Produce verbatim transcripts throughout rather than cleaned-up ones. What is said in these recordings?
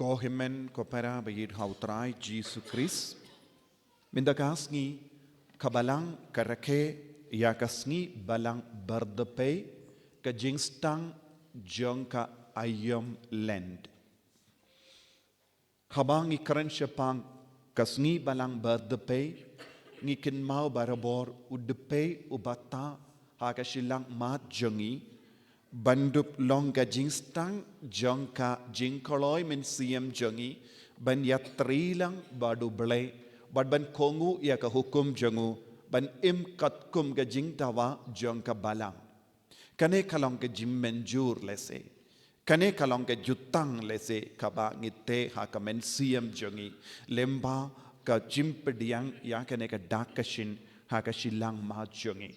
Ko hynmen ko para ba ïeit ha u Trai Jisu Khrist. Mynta ka sngi ka Balang ka rakhe ïa ka sngi Balang Bardpei, ka jingstang jong ka Aïom Lent. Haba ngi kren shaphang ka sngi Balang Bardpei, ngi kynmaw barabor u dpei u bata ha ka shilliang mat jong ngi, ban dup long ka jingstang jong ka jingkloi mynsiem jong ngi, ban ïatrei lang bad u Blei, bad ban kohnguh ïa ka hukum jong u, ban im katkum ka jingdawa jong ka Balang. Kane ka long ka jingmynjur lehse. Kane ka long ka jutang lehse kaba ngi teh ha ka mynsiem jong ngi, lyngba ka jingpdiang ïa kane ka dak ka shin ha ka shilliang mat jong ngi.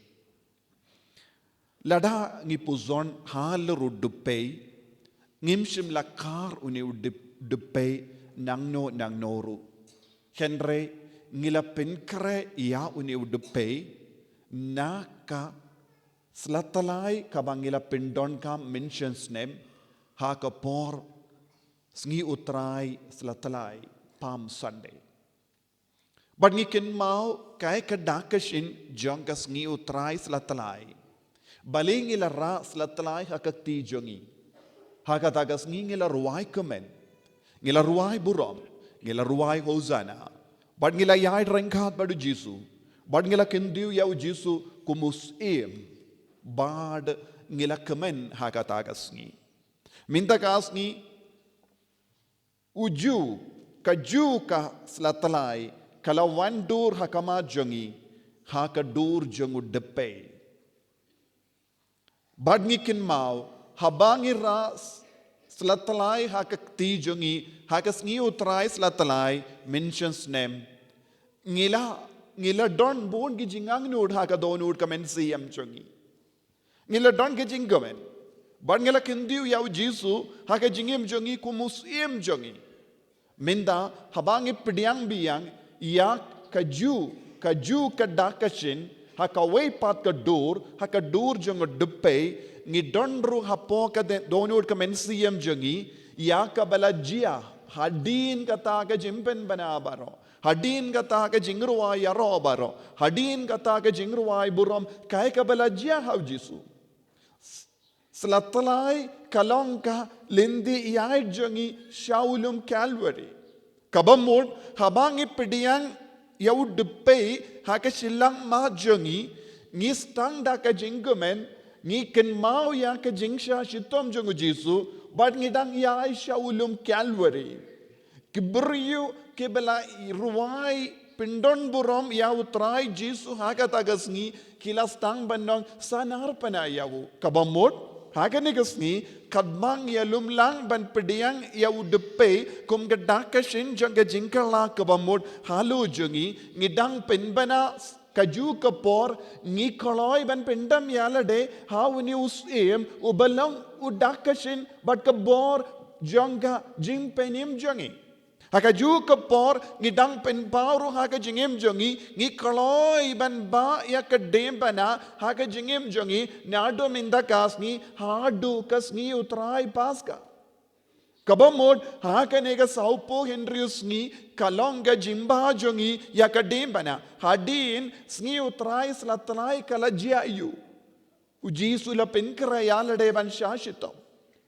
Lada ngi puzon halor u dpei, ngim shym la khar une u dp-, dpei nangno nangno ruh. Hynrei ngi la pynkhreh ïa une u dpei na ka sla tlai kaba ngi la pyndonkam mynshem snem ha ka por sngi u Trai sla tlai, Palm Sunday. Bad ngi kynmaw kaei ka dak ka shin jong ka sngi u Trai sla tlai. Balei ngi la rah sla tlai ha ka kti jong ngi? Ha kata ka sngi ngi la rwai kmen, ngi la rwai burom, ngi la rwai Hosanna. Bad ngi la ïaid ryngkat bad u Jisu. Bad ngi la kyntiew ïa u Jisu kum u Syiem. Bad ngi la kmen ha kata ka sngi. Mynta ka sngi, u ju, ka ju ka sla tlai ka la wan dur ha ka mat jong ngi ha ka dur jong u dpei. Bad ngi kynmaw, haba ngi rah s-, sla tlai ha ka kti jong ngi ha ka sngi u Trai sla tlai mynshem snem, ngi la, ngi la don bun ki jingangnud ha ka dohnud ka mynsiem jong ngi. Ngi la don ka jingkmen. Bad ngi la kyntiew ïa u Jisu ha ka jingim jong ngi kum u Syiem jong ngi. Mynta haba ngi pdiang biang ïa ka ju, ka ju ka dak ka shin ha kawei pat ka dur, ha ka dur jong u dpei, ngi don ruh hapoh ka de-, dohnud ka mynsiem jong ngi ïa kaba la jia hadien kata ka jingpynbna baroh, hadien kata ka jingrwai ïaroh baroh, hadien kata ka jingrwai burom, kaei kaba la jia ha u Jisu. Sla tlai ka long ka lynti ïaid jong ngi sha u lum Kalbari. Kaba mut haba ngi pdiang ïa u dpei ha ka shiliang mat jong ngi, ngi sdang da ka jingkmen, ngi kynmaw ïa ka jingshah shitom jong u Jisu, bad ngi dang ïaid sha u lum Kalbari. Ki briew kiba la rwai pyndon burom ïa u Trai Jisu ha kata ka sngi, ki la sdang ban ong, "Sanar pana ïa u." Kaba mut ha kane ka sngi, katba ngi ïalum lang ban pdiang ïa u dpei kum ka dak ka shin jong ka jingkylla, kaba mut halor jong ngi, ngi dang pynbna ka ju ka por, ngi kloi ban pyndem ïa lade ha une u Syiem uba long u dak ka shin bad ka bor jong ka jingpynim jong ngi. Ha ka ju ka por ngi dang pynpaw ruh ha ka jingim jong ngi, ngi kloi ban bah ïa ka diengphna ha ka jingim jong ngi, naduh mynta ka sngi haduh ka sngi u Trai Paska. Kaba mut ha kane ka sawphew hynriew sngi ka long ka jingbah jong ngi ïa ka diengphna hadien sngi u Trai sla tlai ka la jia ïa u. U Jisu u la pynkhreh ïa lade ban shah shitom.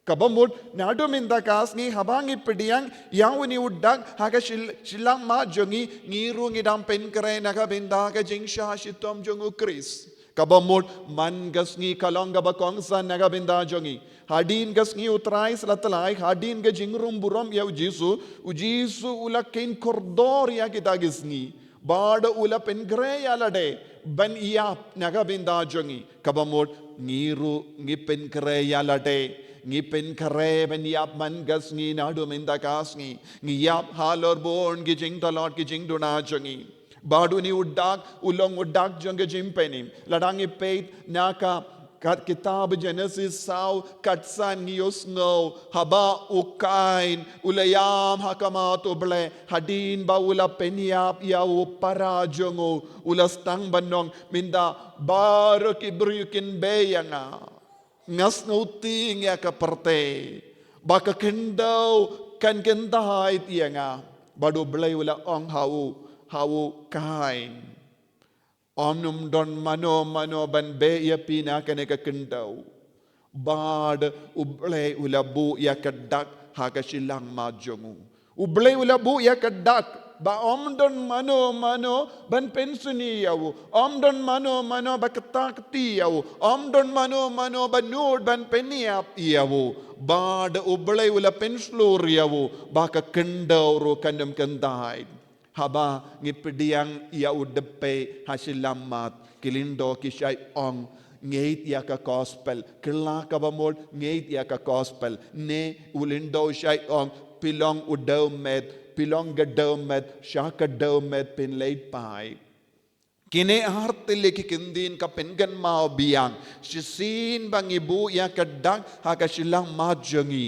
Kaba mut naduh mynta ka sngi haba ngi pdiang ïa une u dak ha ka shil-, shiliang mat jong ngi, ngi ruh ngi dang pynkhreh na ka bynta ka jingshah shitom jong u Khrist. Kaba mut man ka sngi ka long kaba kongsan na ka bynta jong ngi. Hadien ka sngi u Trai sla tlai, hadien ka jingrung burom ïa u Jisu, u Jisu u la kheiñ kordor ïa kita ki sngi. Bad u la pynkhreh ïa lade ban ïap na ka bynta jong ngi. Kaba mut ngi ruh ngi pynkhreh ïa lade, ngi pynkhreh ban ïap man ka sngi naduh mynta ka sngi. Ngi ïap halor bun ki jingtlot ki jingduna jong ngi. Bad une u dak u long u dak jong ka jingpynim. Lada ngi peit na ka, ka kitab Jenesis saw, katsan ngi ïohsngew haba u Kain u la ïam ha khmat u Blei hadien ba u la pynïap ïa u para jong u, u la sdang ban ong, "Mynta baroh ki briew kin bei ïa nga. Nga sngewtieng ïa ka pyrthei ba ka khyndew kan kyntait ïa nga. Bad U Blei u la ong ha u, ha u Kain, ym don mano mano ban beh ïa phi na kane ka khyndew. Bad U Blei u la buh ïa ka dak ha ka shilliang mad jong u. U Blei u la buh ïa ka dak ba ym don mano mano ban pynsngew ïa u, ym don mano mano ba kyntait ïa u, ym don mano mano ba nud ban pynïap ïa u. Bad U Blei u la pynshlur ïa u ba ka khyndew ruh kan ym kyntait. Haba ngi pdiang ïa u dpei ha shilliang mad, ki lyngdoh ki shait ong, ngeit ïa ka gospel, kylla kaba mut ngeit ïa ka gospel. Ne u lyngdoh u shait ong, phi long u dewmet, phi long ka dewmet, sha ka dewmet phin leit phai. Kine ar tylli ki kyntien ka pynkynmaw biang, shisien ba ngi buh ïa ka dak ha ka shilliang mad jong ngi,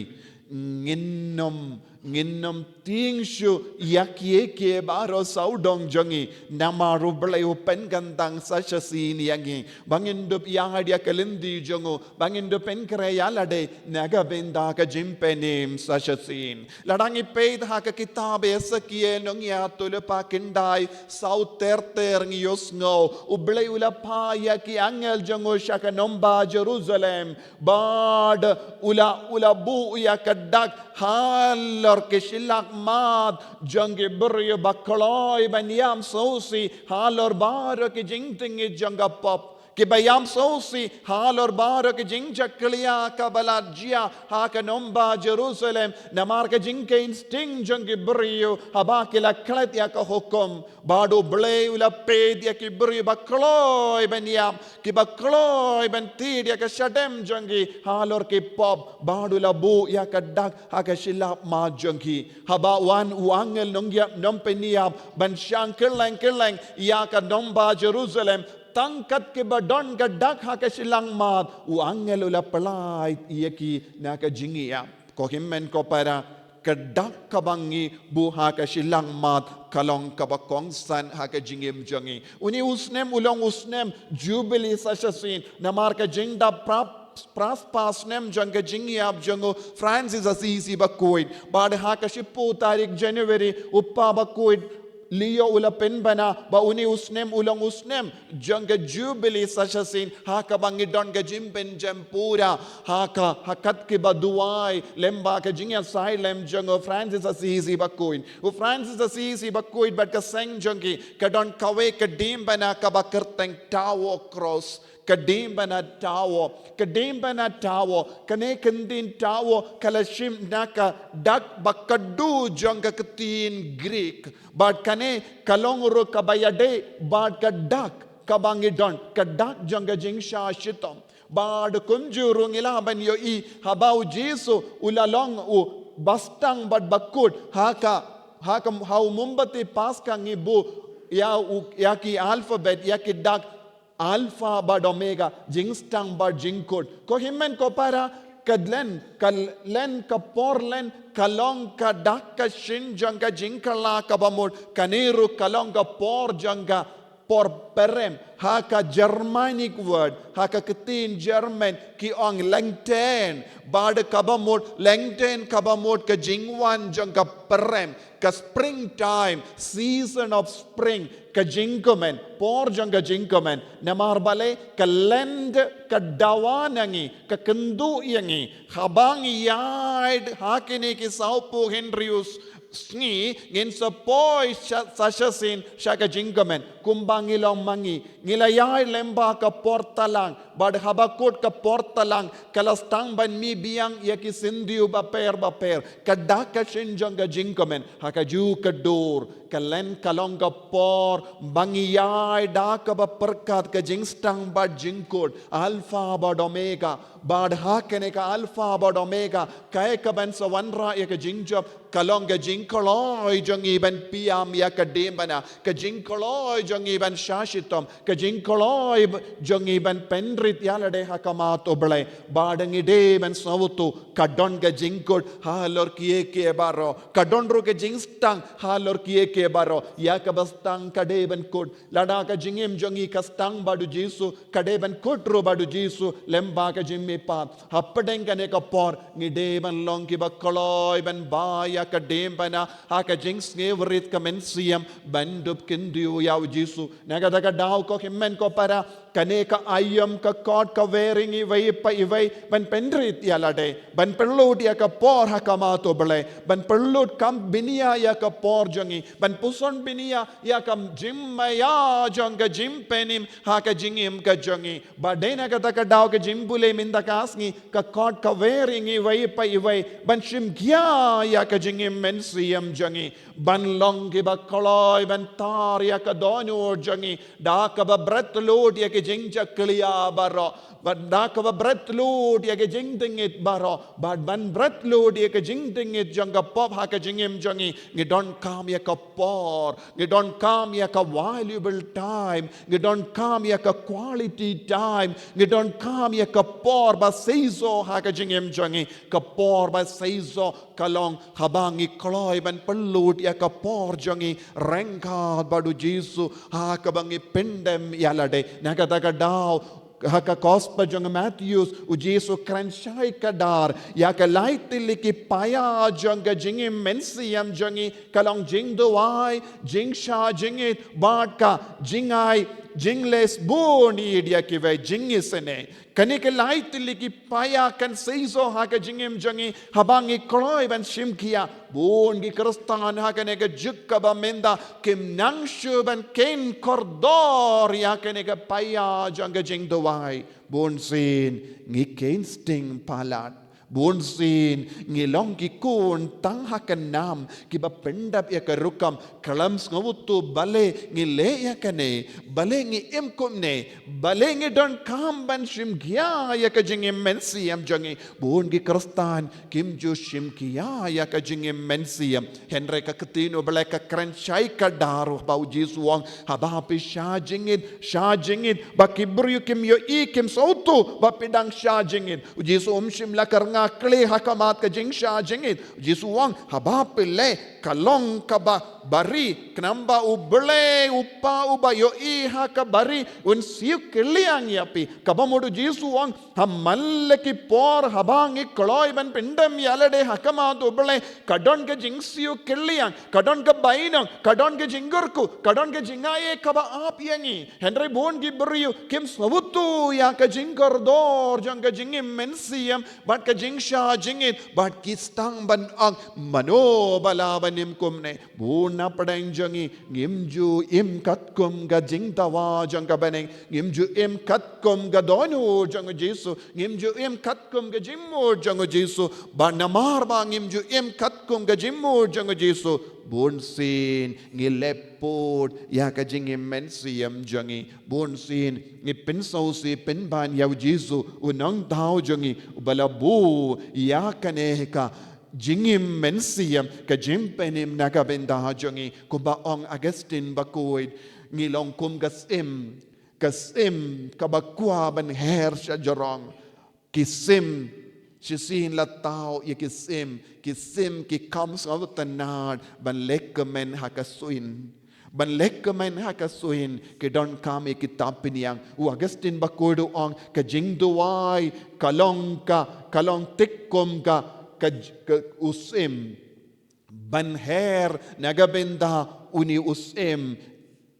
ngin ym, ngin ym tieng shuh ïa kiei kiei baroh sawdong jong ngi. Namar U Blei u pynkyntang sa shisien ïa ngi ba ngin dup ïaid ïa ka lynti jong u, ba ngin dup pynkhreh ïa lade na ka bynta ka jingpynim sa shisien. Lada ngi peit ha ka kitab Esekiel nongïathuhlypa khyndai, saw ter ter ngi ïohsngew U Blei u la phah ïa ki angel jong u sha ka nongbah Jerusalem. Bad u la, u la buh ïa ka dak halor ki shilliang mad jong ki briew ba kloi ban ïam sngewsih halor baroh ki jingtngit jong ka pop. Kiba ïam sngewsih halor baroh ki jingjakhlia kaba la jia ha ka nongbah Jerusalem, namar ka jingkheiñ sting jong ki briew haba ki la klet ïa ka hukum. Bad U Blei u la peit ïa ki briew ba kloi ban ïam, kiba kloi ban tied ïa ka shadem jong ki halor ki pop. Bad u la buh ïa ka dak ha ka shilliang mad jong ki. Haba wan u angel nongïap nongpynïap ban shang kylleng kylleng ïa ka nongbah Jerusalem, tang kat kiba don ka dak ha ka shilliang mad, u angel u la pyllait ïa ki na ka jingïap. Ko hynmen ko para, ka dak kaba ngi buh ha ka shilliang mad ka long kaba kongsan ha ka jingim jong ngi. Une u snem u long u snem Jubilee sa shisien, namar ka jingdap phra phra spah snem jong ka jingïap jong u Francis Assisi bakhuid. Bad ha ka shiphew tarik January, u Kpa bakhuid Leo u la pynbna ba une u snem u long u snem jong ka Jubilee sa shisien, ha kaba ngi don ka jingpynjem pura ha ka, ha kat kiba duwai lyngba ka jingïasaid lem jong u Francis Assisi bakhuid. U Francis Assisi bakhuid bad ka seng jong ki ka don kawei ka diengphna kaba kyrteng Tawo Cross. Ka diengphna Tawo, ka diengphna Tawo, kane ka kyntien Tawo ka la shim na ka dak ba khatduh jong ka ktien Greek. Bad kane ka long ruh kaba ïadei bad ka dak kaba ngi don, ka dak jong ka jingshah shitom. Bad kumjuh ruh ngi lah ban ïohi haba U Jisu u la long u ba sdang bad bakut, ha ka, ha ka, ha u mombati Paska ngi buh ïa u, ïa ki alphabet, ïa ki dak, Alpha bad Omega, jingsdang bad jingkut. Ko hynmen ko para, ka len, ka len, ka por len ka long ka dak ka shin jong ka jingkylla kaba mut, kane ruh ka long ka por jong ka por pyrem. Ha ka Germanic word, ha ka ktien German ki ong Lenten, bad kaba mut, Lenten kaba mut ka jingwan jong ka pyrem, ka springtime, season of spring, ka jingkmen, por jong ka jingkmen. Namar balei? Ka Lent ka dawa na ngi, ka kynduh ïa ngi, haba ngi ïaid ha kine ki sawphew hynriew sngi, ngin sa poi sha, sa shisien sha ka jingkmen. Kumba ngi long ma ngi, ngi la ïaid lyngba ka por tlang, bad haba kut ka por tlang, ka la sdang ban mih biang ïa ki syntiew bapher bapher. Ka dak ka shin jong ka jingkmen, ha kajuh ka dur, ka Lent ka long ka por ba ngi ïaid da kaba pyrkhat ka jingsdang bad jingkut, Alpha bad Omega. Bad ha kane ka Alpha bad Omega, kaei kaban sa wanrah ïa ka jingjop? Ka long ka jingkloi jong ngi ban pynïap ïa ka diengphna, ka jingkloi jong ngi ban shah shitom, ka jingkloi jong ngi ban pynrit ïa lade ha khmat U Blei. Bad ngi dei ban sngewthuh, ka don ka jingkut halor kiei kiei baroh, ka don ruh ka jingsdang halor kiei kiei baroh, ïa kaba stang ka dei ban kut. Lada ka jingim jong ngi ka stang bad u Jisu, ka dei ban kut ruh bad u Jisu lyngba ka jingmihpat. Hapdeng kane ka por ngi dei ban long kiba kloi ban ba ïa ka diengphna ha ka jingsngewrit ka mynsiem ban dup kyndiah ïa u Jisu. Na kata ka daw, ko hynmen ko para, kane ka aïom ka kot ka wer ïa ngi iwei pa iwei ban pynrit ïa lade, ban pynlut ïa ka por ha khmat u Blei, ban pynlut kam bniah ïa ka por jong ngi, ban puson bniah ïa ka jingmaïa jong ka jingpynim ha ka jingim ka jong ngi. Bad dei na kata ka daw, ka jingbulei mynta ka sngi ka kot ka wer ïa ngi iwei pa iwei ban shim khia ïa ka jingim mynsiem jong ngi, ban long kiba kloi ban tar ïa ka dohnud jong ngi da kaba bret lut ïa ka jingjakhlia baroh, bad da kaba bret lut ïa ka jingdngit baroh, bad ban bret lut ïa ka jingdngit jong ka pop ha ka jingim jong ngi. Ngi donkam ïa ka por, ngi donkam ïa ka valuable time, ngi donkam ïa ka quality time, ngi donkam ïa ka por ba seisoh ha ka jingim jong ngi. Ka por ba seisoh ka long haba ngi kloi ban pynlut ïa ka por jong ngi ryngkat bad u Jisu ha kaba ngi pyndem ïa lade. Na kata ka daw, ha ka Gospel jong u Mathaios, u Jisu kren shai kdar ïa ka lai tylli ki paia jong ka jingim mynsiem jong ngi, ka long jingduwai, jingshah jingit, bad ka jingai jingleh bun ïa kiwei jingisynei. Kane ka lai tylli ki paia kan seisoh ha ka jingim jong ngi haba ngi kloi ban shim khia. Bun ki Khristan ha kane ka juk kaba mynta kim nang shuh ban kheiñ kordor ïa kane ka paia jong ka jingduwai. Bunsien ngi kheiñ sting palat. Bunsien ngi long ki khun tang ha ka nam kiba pyndap ïa ka rukom, khlem sngewthuh balei ngi leh ïa kane, balei ngi im kumne, balei ngi donkam ban shim khia ïa ka jingim mynsiem jong ngi. Bun ki Khristan kim ju shim khia ïa ka jingim mynsiem. Hynrei ka ktien u Blei ka kren shai kdar, ba u Jisu u ong, haba phi shah jingit, shah jingit, ba ki briew kim ïohi, kim sngewthuh ba phi dang shah jingit. U Jisu um shym la kyrngah khleh ha khmat ka jingshah jingit. U Jisu u ong, haba phi leh, ka long kaba bari, khnang ba u Blei u Kpa uba ïohi ha ka bari un siew kylliang ïa phi. Kaba mut u Jisu u ong, ha man la ki por haba ngi kloi ban pyndem ïa lade ha khmat u Blei, ka don ka jingsiew kylliang, ka don ka bainong, ka don ka jingkyrkhu, ka don ka jingai kaba ap ïa ngi. Hynrei bun ki briew kim sngewthuh ïa ka jingkordor jong ka jingim mynsiem bad ka jingshah jingit, bad ki sdang ban ong, mano ba lah ban im kumne. Bun napdeng jong ngi ngim ju im katkum ka jingdawa jong ka bneng, ngim ju im katkum ka dohnud jong u Jisu, ngim ju im katkum ka jingmut jong u Jisu. Bad namar ba ngim ju im katkum ka jingmut jong u Jisu, bunsien ngi leh pud ïa ka jingim mynsiem jong ngi. Bunsien ngi pynsngewsih pynban ïa u Jisu, u nongthaw jong ngi, uba la buh ïa kane ka jingim mynsiem, ka jingpynim na ka bynta jong ngi. Kumba ong Augustine Bakhuid, ngi long kum ka sim, ka sim kaba kwah ban her shajrong. Ki sim, shisien la thaw ïa ki sim, ki sim ki kham sngewtynnad ban lehkmen ha ka suin. Ban lehkmen ha ka suin, ki donkam ïa ki tapyniang. U Augustine Bakhuid u ong, ka jingduwai ka long ka, ka long thik kum ka, ka, ka u sim. Ban her na ka bynta une u sim,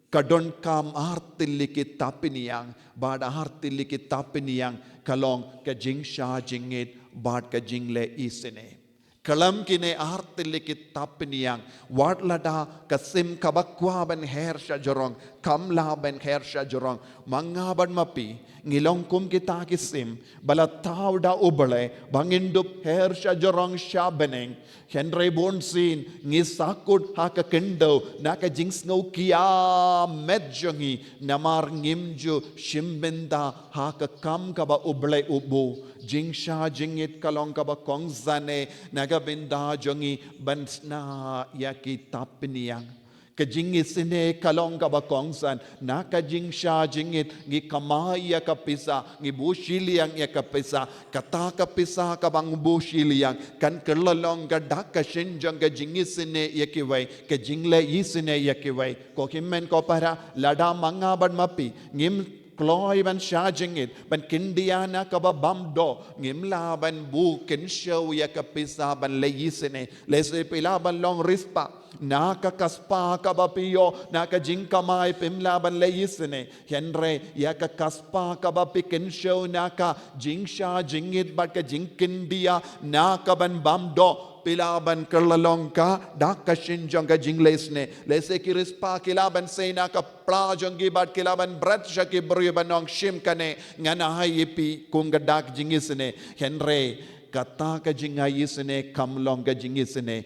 ka donkam ar tylli ki tapyniang, bad ar tylli ki tapyniang ka long ka jingshah jingit bad ka jingleh isynei. Khlem kine ar tylli ki tapyniang, wat lada ka sim kaba kwah ban her shajrong kam lah ban her shajrong, ma nga bad ma phi ngi long kum kita ki sim ba la thaw da u Blei ba ngin dup her shajrong sha bneng. Hynrei bunsien ngi sahkut ha ka khyndew na ka jingsngewkhia met jong ngi, namar ngim ju shim bynta ha ka kam kaba u Blei u buh. Jingshah jingit ka long kaba kongsan eh na ka bynta jong ngi ban shna ïa ki tapyniang. Ka jingisynei ka long kaba kongsan, na ka jingshah jingit, ngi kamai ïa ka pisa, ngi buh shiliang ïa ka pisa, kata ka pisa kaba ngi buh shiliang, kan kylla long ka dak ka shin jong ka jingisynei ïa kiwei, ka jingleh isynei ïa kiwei. Ko hynmen ko para, lada ma nga bad ma phi, ngim kloi ban shah jingit, ban kyndiah na kaba bam doh, ngim lah ban buh kynshew ïa ka pisa ban leh isynei, lehse phi lah ban long riewspah, na ka spah kaba phi ïoh, na ka jingkamai phim lah ban leh isynei. Hynrei, ïa ka spah kaba phi kynshew na ka jingshah jingit bad ka jingkyndiah, na ka ban bam doh, phi lah ban kylla long ka dak ka shin jong ka jingleh isynei. Lehse ki riewspah ki lah ban sei na ka pla jong ki bad ki lah ban bret sha ki briew ban ong shim kane, ngan ai ïa phi kum ka dak jingisynei. Hynrei, kata ka jingai isynei kam long ka jingisynei.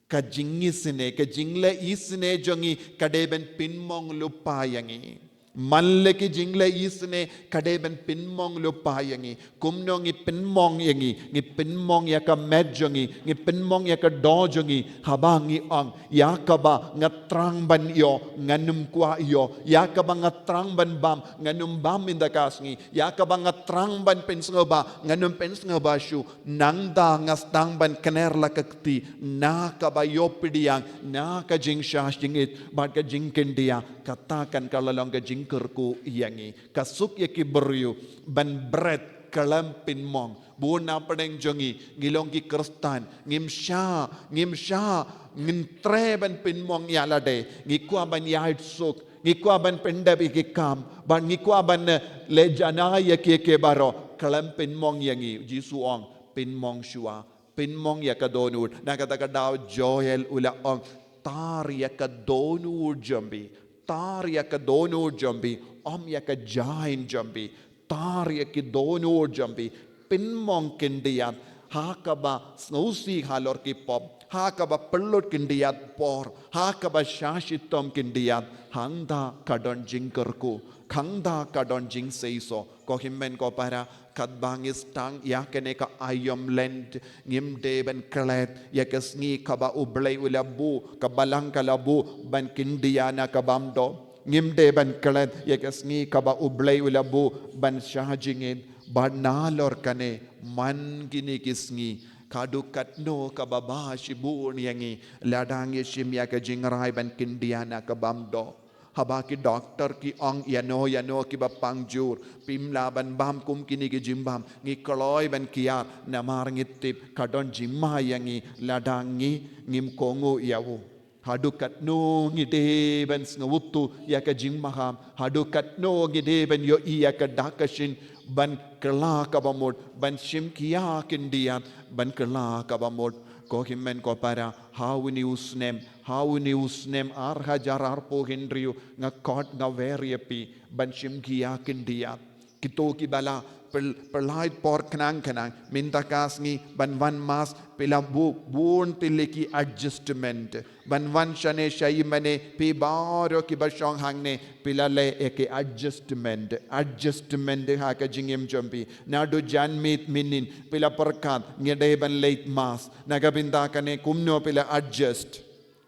Ka jingisynei, ka jingleh isynei jong ngi ka dei ban pynmong lypa ïa ngi. Man la ki jingleh isynei ka dei ban pynmong lypa ïa ngi. Kumno ngi pynmong ïa ngi, ngi pynmong ïa ka met jong ngi, ngi pynmong ïa ka doh jong ngi, haba ngi ong, ïa kaba nga thrang ban ïoh, ngan ym kwah ïoh, ïa kaba nga thrang ban bam, ngan ym bam mynta ka sngi, ïa kaba nga thrang ban pynsngewbha, ngan ym pynsngewbha shuh, nangta nga sdang ban kner la ka kti, na kaba ïoh pdiang, na ka jingshah jingit, bad ka jingkyndiah, kata kan kylla long ka jingkyrkhu ïa ngi. Ka suk ïa ki briew, ban bret khlem pynmong. Bun na pdeng jong ngi, ngi long ki Khristan, ngim shah, ngim shah, ngim treh ban pynmong ïa lade, ngi kwah ban ïaid suk, ngi kwah ban pyndep ïa ki kam, bad ngi kwah ban, eh, leh janai ïa ki, ki baroh, khlem pynmong ïa ngi, Jisu ong, pynmong shuwa, pynmong ïa ka dohnud, na kata ka daw Joel u la ong, tar ïa ka dohnud jong phi, tar ïa ka dohnud jong phi, ym ïa ka jaiñ jong phi, tar ïa ki dohnud jong phi, pynmong khyndiat, ha kaba sngewsih halor ki pop, ha kaba pynlut khyndiat por, ha kaba shah shitom khyndiat, hangta ka don jingkyrkhu, hangta ka don jingseisoh, ko hynmen ko para, katba ngi sdang ïa kane ka aïom Lent, ngim dei ban klet ïa ka sngi kaba U Blei u la buh, ka Balang ka la buh, ban kyndiah na ka bam doh. Ngim dei ban klet ïa ka sngi kaba U Blei u la buh ban shah jingit, bad nalor kane, man kine ki sngi, haduh katno kaba bha shibun ïa ngi, lada ngi shim ïa ka jingrai ban kyndiah na ka bam doh. Haba ki doktor ki ong ïano ïano kiba pang jur, phim lah ban bam kum kine ki jingbam, ngi kloi ban kiar, namar ngi tip ka don jingma ïa ngi lada ngi ngim kohnguh ïa u. Haduh katno ngi dei ban sngewthuh ïa ka jingmaham, haduh katno ngi dei ban ïohi ïa ka dak ka shin, ban kylla kaba mut, ban shim khia khyndiat, ban kylla kaba mut. Ko hynmen ko para, ha une u snem, ha une u snem ar hajar arphew hynriew, nga khot nga wer ïa phi ban shim khia khyndiat. Kito kiba la pyl-, pyllait por khnang khnang, mynta ka sngi ban wan mass, phi la buh bun tylli ki adjustment. Ban wan shane sha ïing mane, phi baroh kiba shong hangne, phi la leh ïa ki adjustment, adjustment ha ka jingim jong phi. Naduh janmiet mynnin, phi la pyrkhat, ngi dei ban leit mass. Na ka bynta kane kumno phi la adjust.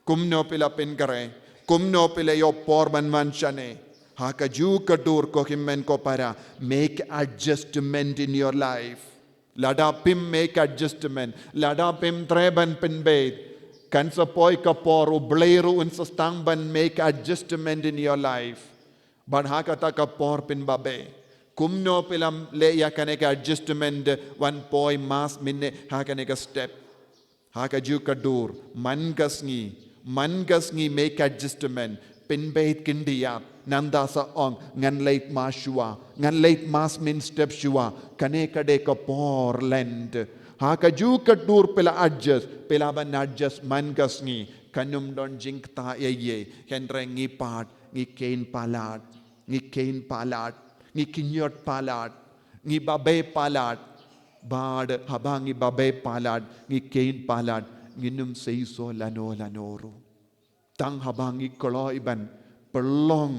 Kumno phi la pynkhreh, kumno phi la ïoh por ban wan shane. Ha kajuh ka dur ko hynmen ko para, make adjustment in your life. Lada phim make adjustment, lada phim treh ban pynbeit, kan sa poi ka por U Blei ruh un sa sdang ban make adjustment in your life. Bad ha kata ka por phin babe. Kumno phi la leh ïa kane ka adjustment, wan poi mass mynne ha kane ka step. Ha kajuh ka dur, man ka sngi, man ka sngi make adjustment, pynbeit khyndiat, nangta sa ong, ngan leit mass shuwa, ngan leit mass mynstep shuwa, kane ka dei ka por Lent. Ha kajuh ka dur phi la adjust, phi lah ban adjust man ka sngi, kan ym don jingktah ei ei, hynrei ngi pat, ngi kheiñ palat, ngi kheiñ palat, ngi kynjot palat, ngi babe palat. Bad haba ngi babe palat, ngi kheiñ palat, ngin ym seisoh lano lano ruh. Tang haba ngi kloi ban pynlong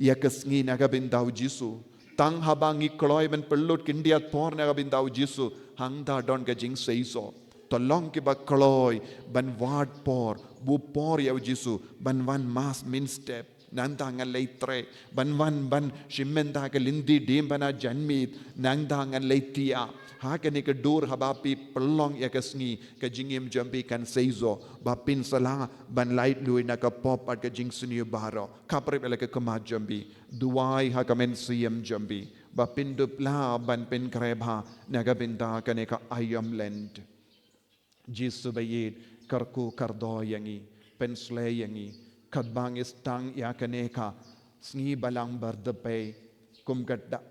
ïa ka sngi na ka bynta u Jisu. Tang haba ngi kloi ban pynlut khyndiat por na ka bynta u Jisu, hangta don ka jingseisoh. To long kiba kloi ban wad por, buh por ïa u Jisu, ban wan Mass mynstep. Nangta ngan leit trei, ban wan ban shim bynta ka lynti dien bad na janmiet, nangta ngan leit thiah. Ha kane ka dur haba phi pynlong ïa ka sngi, ka jingim jong phi kan seisoh, ba phin sa lah ban laitluid na ka pop bad ka jingsniew baroh. Khapkhreh ïa la ka khmat jong phi, duwai ha ka mynsiem jong phi, ba phin dup lah ban pynkhreh bha na ka bynta kane ka Aïom Lent. Jisu ba ïeit, kyrkhu kyrdoh ïa ngi, pynsleh ïa ngi, katba ngi sdang ïa kane ka sngi Balang Bar Dpei, kum ka da-,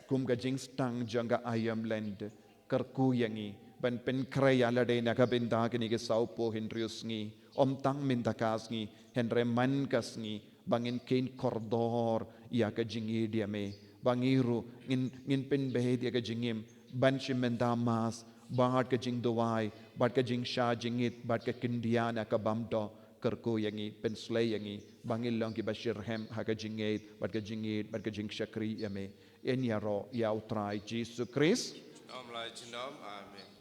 kum ka jingsdang jong ka Aïom Lent, kyrkhu ïa ngi ban pynkhreh ïa lade na ka bynta kine ki saphew hynriew sngi, ym tang mynta ka sngi, hynrei man ka sngi, ba ngin kheiñ kordor ïa ka jingïeit ïa me, ba ngi ruh ngin, ngin pynbeit ïa ka jingim ban shim bynta Mass, bad ka jingduwai, bad ka jingshah jingit, bad ka kyndiah na ka bymdon. Kyrkhu ïa ngi, pynsleh ïa ngi, ba ngin long kiba shitrhem ha ka jingïeit, bad ka jingïeit, bad ka jingshakri ïa me. Yn ïaroh ïa U Trai Jisu Khrist. Junom la junom. Amen.